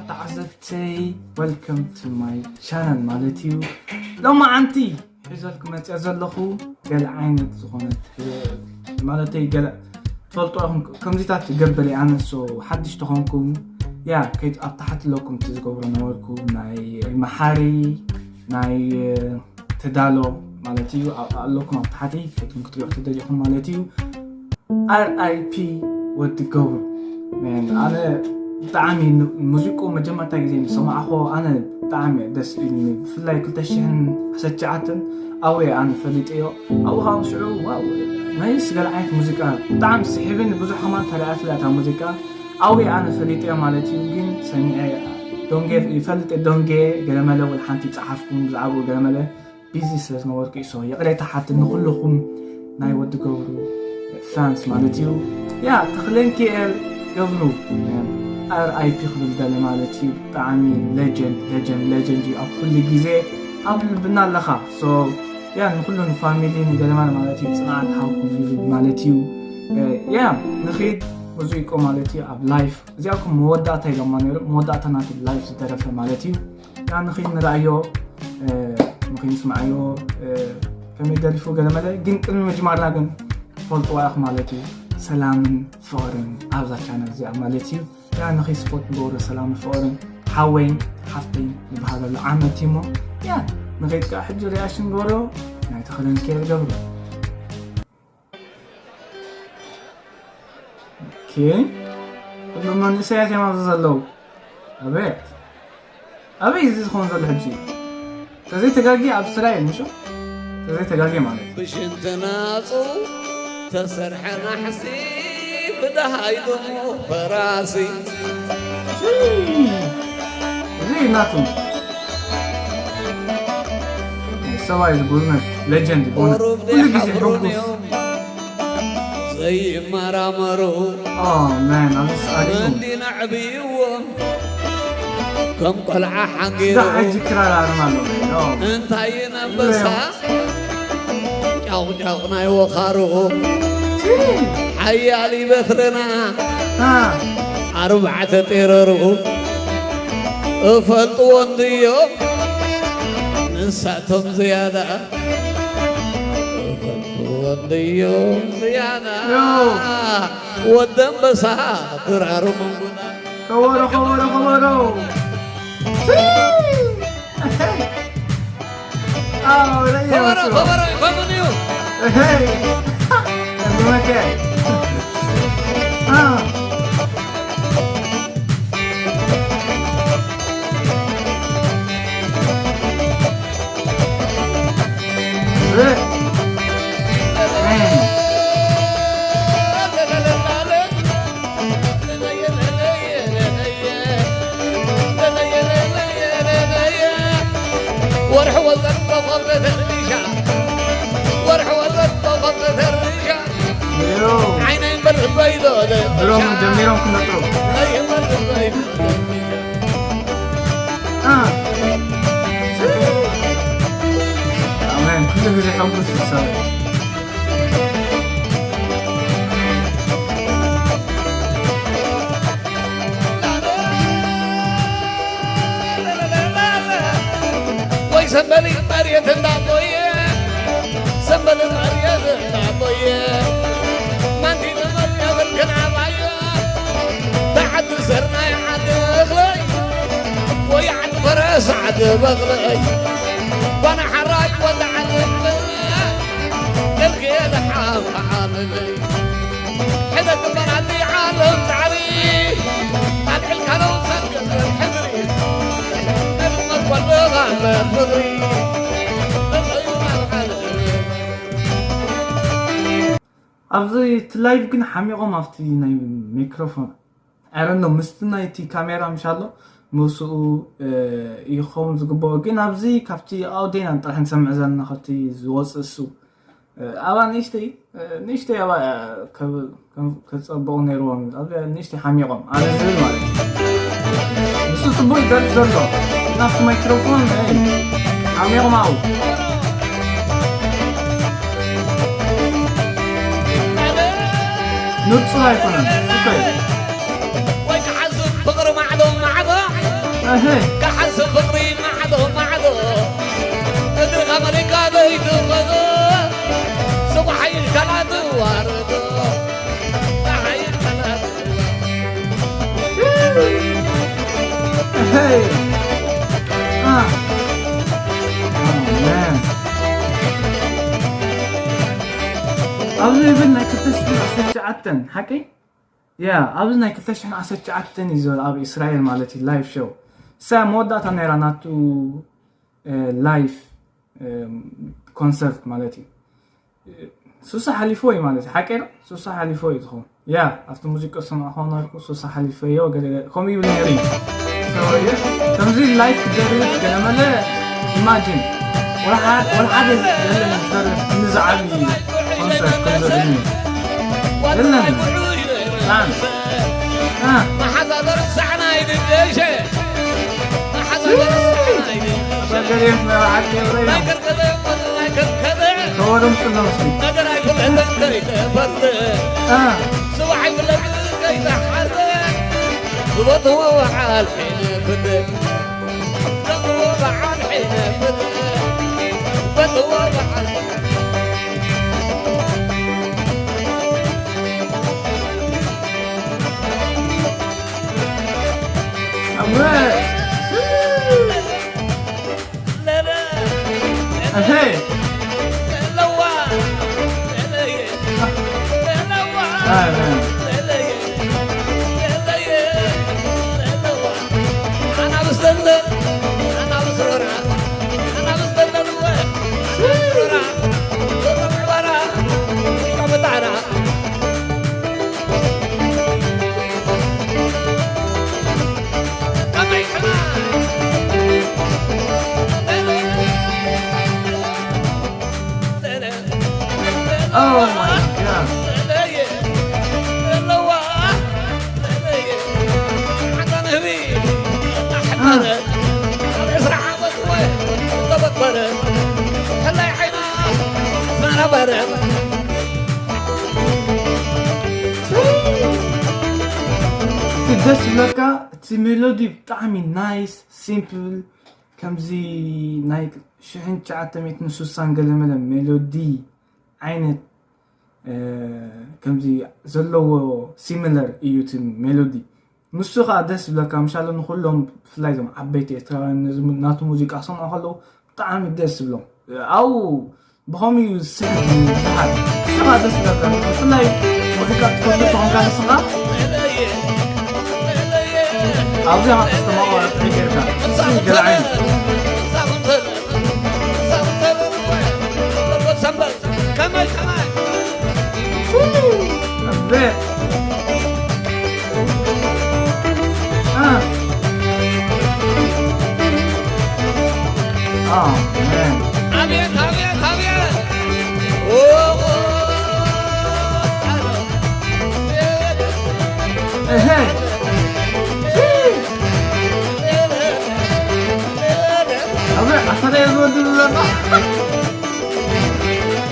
ተዓዘብተይ፣ welcome to my channel ማለት እዩ። ሎማዓንቲ ሒዘልኩም መፅአ ዘለኹ ገለ ዓይነት ዝኾነት፣ ማለተይ ገለ ትፈልጡ ኢኹም፣ ከምዚታት ይገብር እየ ኣነ። So ሓድሽ ተኾንኩም፣ ያ ከይት ኣብ ታሕቲ ኣለኩም፣ እቲ ዝገብሮ ነበርኩ ናይ መሓሪ ናይ ተዳሎ ማለት እዩ። ኣለኩም ኣብ ታሕቲ ከይትኩም ክትሪኦ ተደሊኹም ማለት እዩ። R I P ወዲ ገብሩ። Man፣ ኣነ ብጣዕሚ ን- ሙዚቁ መጀመርታ ግዜ ምስ ሰማዕኹ ኣነ ብጣዕሚ ደስ ኢልኒ። ብፍላይ ክልተ ሽሕን ዓሰርተ ትሽዓተን ኣብኡ እየ ኣነ ፈሊጠዮ። ኣብኡ ከዓ ሽዑ ዋው፣ ናይስ ገለ ዓይነት ሙዚቃ ብጣዕሚ ስሒብኒ። ብዙሕ ከማን ተሪኣትላ እታ ሙዚቃ ኣብኡ እየ ኣነ ፈሊጠዮ ማለት እዩ። ግን ሰሚዐ ዶንጌ ይፈልጥ ዶንጌ ገለመለ ወላ ሓንቲ ይፀሓፍኩም ብዛዕባኡ ገለመለ ቢዚ ስለ ዝነበርኩ እዩ። So ይቕሬታ ሓቲ ንኩልኹም ናይ ወዲ ገብሩ ፋንስ ማለት እዩ። ያ ተኽለንኪኤል ገብሩ R I P ክብል ደለ ማለት እዩ። ብጣዕሚ ሌጀንድ ሌጀንድ ሌጀንድ እዩ። ኣብ ኩሉ ግዜ ኣብ ልብና ኣለኻ። So ያ ንኩሉ ንፋሚሊ ንገለማን ማለት እዩ ጽንዓት ሃብኩም ይብል ማለት እዩ። ያ ንኺድ ሙዚቆ ማለት እዩ ኣብ ላይፍ እዚኣኩም መወዳእታ ኢሎማ ነይሩ። መወዳእታ ናቱ ላይፍ ዝደረፈ ማለት እዩ። ያ ንኺድ ንረኣዮ ንኺድ ንስምዓዮ ከመይ ደሪፉ ገለመለ። ግን ቅድሚ ምጅማርና ግን ፈልጥዋ ኢኹም ማለት እዩ። ሰላምን ፍቕርን ኣብዛ ቻነል እዚኣ ማለት እዩ። ያ ንኺድ ስፖርት ንገብሮ ሰላምን ፍቕርን ሓወይን ሓፍተይን ንበሃለሉ ዓመት እዩ እሞ ያ ንኺድ ከዓ ሕጂ ሪያሽን ንገብሮ ናይ ተኽለን ኬር ገብሩ ኦኬ። ኩሎም መንእሰያት እዮም ኣብዚ ዘለዉ። ኣቤት ኣበይ እዚ ዝኸውን ዘሎ ሕጂ? ተዘይተጋጊ ኣብ ስራ እዮም ምሾ? ተዘይተጋጊ ማለት እዩ። ብሽንትናጹ ተሰርሐ ናሕሲ ብደሃይ ደሞ ፈራሲ። እዚ ናቱ ሰብኣይ ዝብሉነ ሌጀንድ ይኮነ ኩሉ ግዜ ሕጉስ ዘይመራመሩ መን ኣብዚ ሰዓት እዩ እንዲና ዕብይዎም ከም ቆልዓ ሓንጊሩ ስጋ ሕጂ ክራር ኣርማ ኣሎ እንታይ ይነበሳ ጫቑጫቑ ናይ ወኻሩ ሓያል ይበትርና ኣርባዕተ ጤረሩ እፈልጥዎ እንድዮም ንሳቶም ዝያዳ እፈልጥዎ እንድዮም ዝያዳ ወዲ ኣንበሳ ድራሩ መንጎና ከበሮ ከበሮ ከበሮ ከበሮ ከበሮ ይኸውን እዩ። ጀሚሮም ክነጥሩ ኣሜን ኩሉ ግዜ ሕጉስ ይሰብ ወይ ሰንበሊጥ መሬት እንዳቦየ ሰንበሊጥ መሬት እንዳቦየ ማንቲ ንመርያ ብርክን ዓባየ ተዓዲ ሰርናይ ዓዲ እኽለይ ወይ ዓዲ ፈረስ ዓዲ በቕለይ ጓና ሓራይ ወዲ ዓዲ እኽለይ ደልክየ ደሓ ዓብለይ ሕደት በራዲ ዓለም ፃዕሪ ኣልዕልካ ለው ሰብ ገዝረን ሕድሪ ነብመን ወደኻ መፍሪ ኣብዚ እቲ ላይቭ ግን ሓሚቖም ኣብቲ ናይ ሚክሮፎን ኣረኖ ምስቲ ናይቲ ካሜራ ምሻሎ ምስኡ ይኸውን ዝግበኦ ግን ኣብዚ ካብቲ ኣውዴና ጥራሕ ንሰምዕ ዘለና ካብቲ ዝወፅእ እሱ ኣባ ንእሽተይ ንእሽተይ ኣባ ከፀበቑ ነይርዎም ኣብዚኣ ንእሽተይ ሓሚቖም ኣነ ዝብል ማለት እዩ ንሱ ፅቡቅ ይደርፍ ዘሎ ናብቲ ማይክሮፎን ሓሚቖም ኣብኡ ንጹር ኣይኮነን ሱቀይ ወይ ክሓዝብ ፍቕሪ ማዕዶ ማዕዶ ክሓስብ ፍቕሪ ማዕዶ ማዕዶ፣ እግርኻ መሊካ ዘይትኸዶ፣ ስቡሕ ሓይልካ ላትዋረዶ፣ ሓይልካ ላትዋረዶ። Hey! Ah! Oh, man. ኣብዚ ይብል ናይ ክልተ ሽሕን ዓሰርተ ትሽዓተን ሓቀይ? ያ ኣብዚ ናይ ክልተ ሽሕን ዓሰርተ ትሽዓተን እዩ ዘሎ ኣብ እስራኤል ማለት እዩ ላይፍ ሾው። እሳ መወዳእታ ነይራ ናቱ ላይፍ ኮንሰርት ማለት እዩ። ሱሳ ሓሊፎ እዩ ማለት እዩ ሓቀይ ነው። ሱሳ ሓሊፎ እዩ ዝኸውን። ያ ኣብቲ ሙዚቃ ዝሰማዕኹ ነበርኩ። ሱሳ ሓሊፎ እዮ ገለ ገለ ከምኡ ይብል ነይሩ እዩ። ከምዚ ላይፍ ክደርፍ ገለመለ ኢማጂን ወላ ሓደ የለን ዝደርፍ ንዝዓቢ ኮንሰርት ከምዘድኒ የለን። መሓዛ ዘርሳዕና ይድደሸ መሓዛ ዘርሳዕና ይድደሸ በገሬት መባዓት የብረይ ነው። ከበደ ከበደ ከወደም ጥነውስቲ ነገር ኣይኮነን ከይተፈርደ ስዋሕ ይፍለጥ ከይተሓርደ ዝበትዎ በዓል ሒነ ፍደ ዝበትዎ በዓል ሒነ ፍደ ዝበትዎ በዓል Hey! Oh my god. ደስ ዝብለካ እቲ ሜሎዲ ብጣዕሚ ናይስ ሲምፕል ከምዚ ናይ ሽሕን ትሽዓተ ሚእትን ስሳን ገለመለ ሜሎዲ ዓይነት ከምዚ ዘለዎ ሲሚለር እዩ እቲ ሜሎዲ። ንሱ ከዓ ደስ ዝብለካ ምሻሎ ንኩሎም ብፍላይ ዞም ዓበይቲ ኤርትራውያን ናቱ ሙዚቃ ክሰምዑ ከለዉ ብጣዕሚ ደስ ዝብሎም። ኣብኡ ብኸምኡ እዩ ዝስሕብ ብዙሓት። ንስኻ ደስ ይብለካ። ብፍላይ ሙዚቃ ትፈቱ ተኾንካ ንስኻ ኣብዚኣ ክስተማቐረ ጥዑይ ጌርካ። እስኪ ገለ ዓይነት።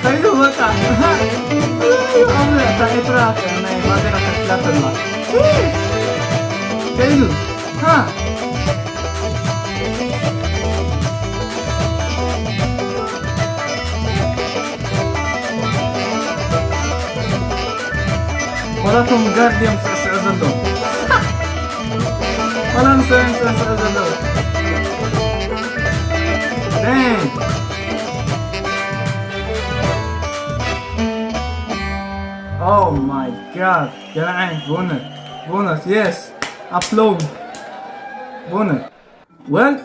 ከይዱ በቃ። ኣታ ኤርትራ ናይ ባንዴራ ከፊላተላ። ከይዱ። ሃ። ዋላቶም ጋርድ እዮም ስዕስዑ ዘለዉ። ዋላ ንሶም እዮም ስዕስዑ ዘለዉ። Dang. Oh my god. ገለ ዓይነት ብእውነት ብእውነት yes. ኣፕሎድ ብእውነት። Well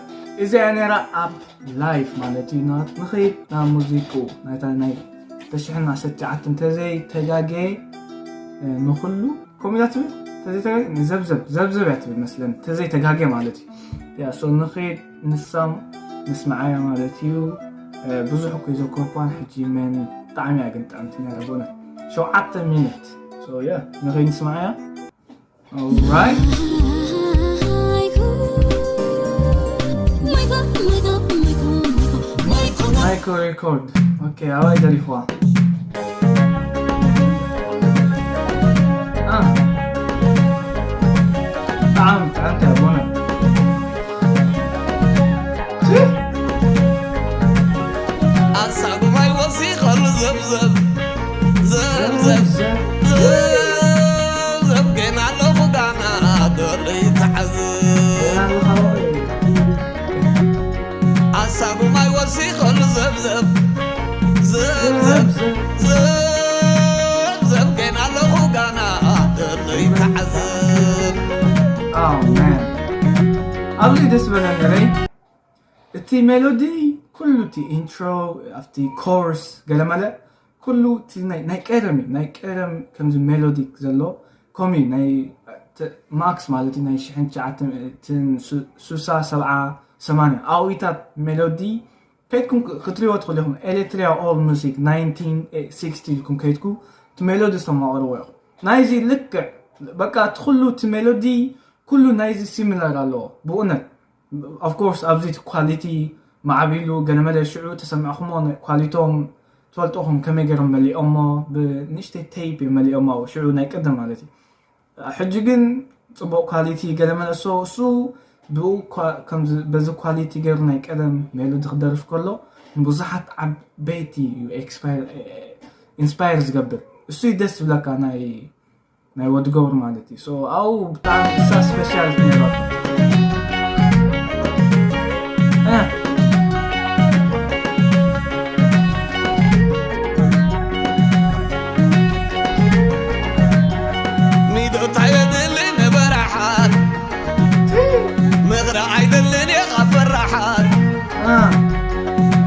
እዚኣ ነራ ኣብ ላይፍ ማለት እዩ። ንኸይድ ናብ ሙዚቁ ናይታ ናይ ተሽሕን ዓሰርተ ትሽዓተን እንተዘይ ተጋጌ ንኩሉ ከምኡ ኢላ ትብል ተዘይተጋጌ ንዘብዘብ ዘብዘብ እያ ትብል መስለን ተዘይተጋጌ ማለት እዩ። ያ so ንኸይድ ንሳም ንስምዓያ ማለት እዩ። ብዙሕ እኮ ይዘኮርኳን ሕጂ መን ብጣዕሚ እያ ግን ጥዕምቲ ነረ ቦነ ሸውዓተ ሚኒት so yeah ንኸይድ ንስምዓያ። Alright. Michael Record. Okay, ኣባይ ደሪፍዋ። Ah. ብጣዕሚ ጥዕምቲ ኣቦና። ኣብዚ ደስ በለኒ ሬ እቲ ሜሎዲ ኩሉ እቲ ኢንትሮ ኣብቲ ኮርስ ገለመለ ኩሉ እቲ ናይ ናይ ቀደም እዩ። ናይ ቀደም ከምዚ ሜሎዲክ ዘሎ ከምኡ እዩ። ናይ ተ- ማክስ ማለት እዩ ናይ ሽሕን ትሽዓተ ሚእትን ሱ- ሱሳ ሰብዓ ሰማንያ ኣዊታት ሜሎዲ ከይድኩም ክ- ክትሪእዎ ትኽእሉ ኢኹም። ኤሌትሪያ ኦል ሙዚክ ናይንቲን ሲክስቲ ኢልኩም ከይድኩ እቲ ሜሎዲ ዝተማቐርዎ ኢኹም። ናይዚ ልክዕ በቃ እቲ ኩሉ እቲ ሜሎዲ ኩሉ ናይዚ ሲሚላር ኣለዎ ብእውነት። ኦፍኮርስ ኣብዚ እቲ ኳሊቲ ማዕቢሉ ገለመለ ሽዑ ተሰሚዕኹሞ ኳሊቶም ትፈልጦኹም ከመይ ገይሮም መሊኦሞ ብንእሽተይ ቴይፕ እዮም መሊኦሞ ሽዑ ናይ ቅድም ማለት እዩ። ሕጂ ግን ፅቡቅ ኳሊቲ ገለመለ ሶ እሱ ብኡ ኳ- ከምዚ በዚ ኳሊቲ ገይሩ ናይ ቀደም ሜሎዲ ክደርፍ ከሎ ንብዙሓት ዓበይቲ እዩ ኢንስፓየር ዝገብር። እሱ እዩ ደስ ዝብለካ ናይ ናይ ወዲ ገብሩ ማለት እዩ። ሶ ኣብኡ ብጣዕሚ እሳ ስፔሻል ነይራቶ። ሚዶታ የድሊ ንበራሓት ምኽሪ ኣይደልን የኻፈራሓት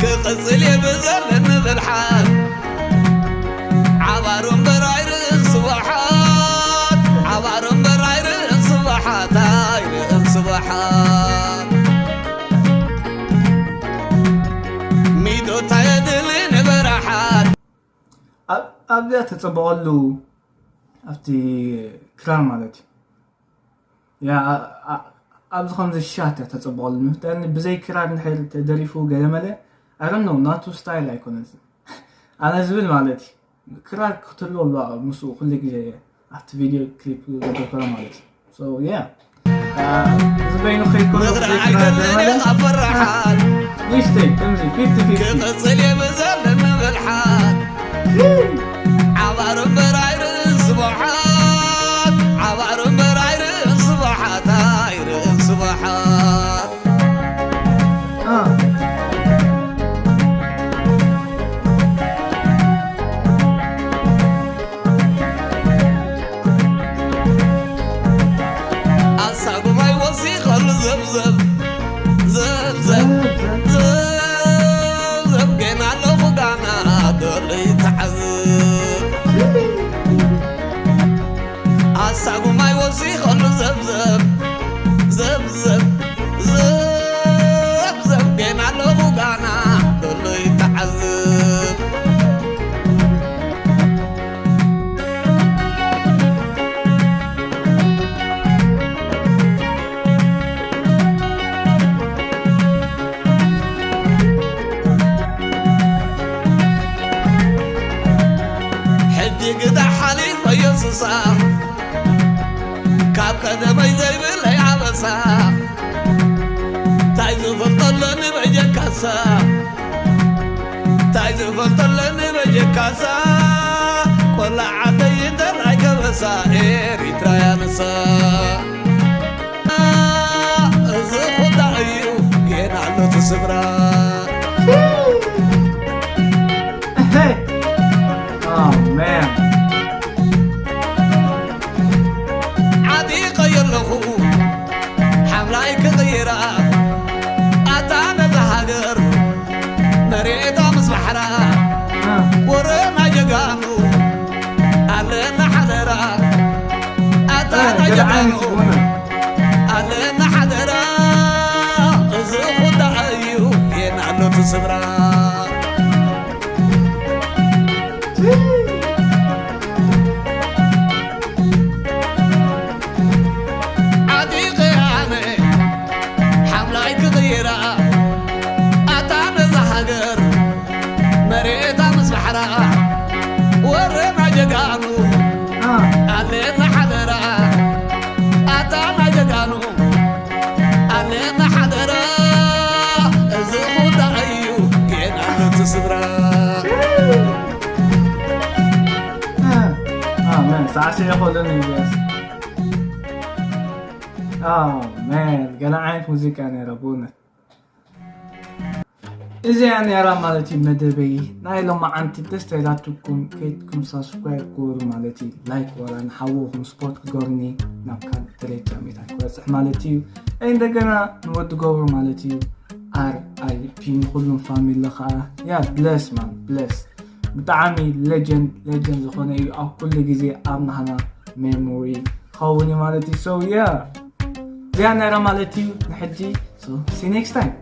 ክቕጽል የብዘለን ንብልሓት ዓባር እምበር ኣይርእን ስብሓት ዓባር እምበር ኣይርእን ስብሓት ኣይርእን ስብሓት ሚዶታ የድሊ ንበራሓት ኣብዚኣ ተፀበቐሉ ኣብቲ ክራር ማለት እዩ። ኣብዚ ከምዚ ሻት እያ ተፀበቐሉ ምፍጠኒ ብዘይ ክራር እንድሕር ተደሪፉ ገለመለ ኣረኖ ናቱ ስታይል ኣይኮነን። ኣነ ዝብል ማለት እዩ ክራር ክትህሉ ኣሎ ምስኡ ኩሉ ግዜ ኣብቲ ቪድዮ ክሊፕ ገደፈረ ማለት እዩ። እዚ በይኑ ከይኮነ ምኽሪ ኣይደልን የኻፈራሓት ንእሽተይ ከምዚ ፊፍቲ ፊፍቲ ክቕጽል የብዘለን ንብልሓት ዓባር እምበር ኣይርእን ስብሓት ዓባር እምበር ኣይርእን ስብሓት ኣይርእን ስብሓት ኣሳጉማይ ወሲኸሉ ዘብዘብ ዘብዘብ ዘብዘብ ገና ኣለኹ ጋና ደሎ ይተዓዝብ ኣሳጉማይ ወሲኸሉ ዘብዘብ ዘብዘብ ዘብዘብ ገና ኣለኹ ጋና ደሎ ይተዓዝብ ሕጂ ግዳ ሓሊፈዮ ሱሳ ካብ ቀደመይ ዘይብለይ ኣበሳ ታይ ዝፈልጠሎ ንበጀካሳ ታይ ዝፈልጠሎ ንበጀካሳ ቆላዓተይ እንተላይ ከበሳ ኤሪትራ ያነሳ እዚ ኩዳ እዩ ጌና ኣሎ ትስብራ Oh man. ዓጢቐ የለኹ ሓምላይ ክቕይራ ኣታ ነዛ ሃገር መሬታ ምስ ባሕራ ወረና ጀጋኑ ኣለና ሓደራ ኣታ ናይ ጀጋኑ ኣለና ሓደራ እዚ ኩዳ እዩ ጌና ኣሎ ትስብራ ዓጢቐ ኣነ ሓምላይ ክቕይራ ኣታ ነዛ ሃገር መሬታ ምስ ባሕራ ወረና ጀጋኑ ኣለና ሓደራ ኣታ ናይ ጀጋኑ ኣለና ሓደራ እዚ ኩዳ እዩ ጌና ነቲ ስድራ ኣሜን ሳዕስዒ ከሎ ንብስ ኣሜን ገለ ዓይነት ሙዚቃ ነይረ ብእውነት እዚኣ ነራ ማለት እዩ መደበይ ናይ ሎማዓንቲ ደስ ተይላትኩም ከይትኩም ሳብስክራይብ ግበሩ ማለት እዩ። ላይክ ወላ ንሓወኹም ስፖርት ክገብርኒ ናብ ካልእ ደረጃ ሜታ ክበፅሕ ማለት እዩ። እንደገና ንወዲ ገብሩ ማለት እዩ። R I P ንኩሉም ፋሚሊ ከዓ ያ bless man bless ብጣዕሚ legend legend ዝኾነ እዩ። ኣብ ኩሉ ግዜ ኣብ ናህና memory ኸውን እዩ ማለት እዩ። So yeah እዚኣ ነራ ማለት እዩ ንሕጂ። So see next time።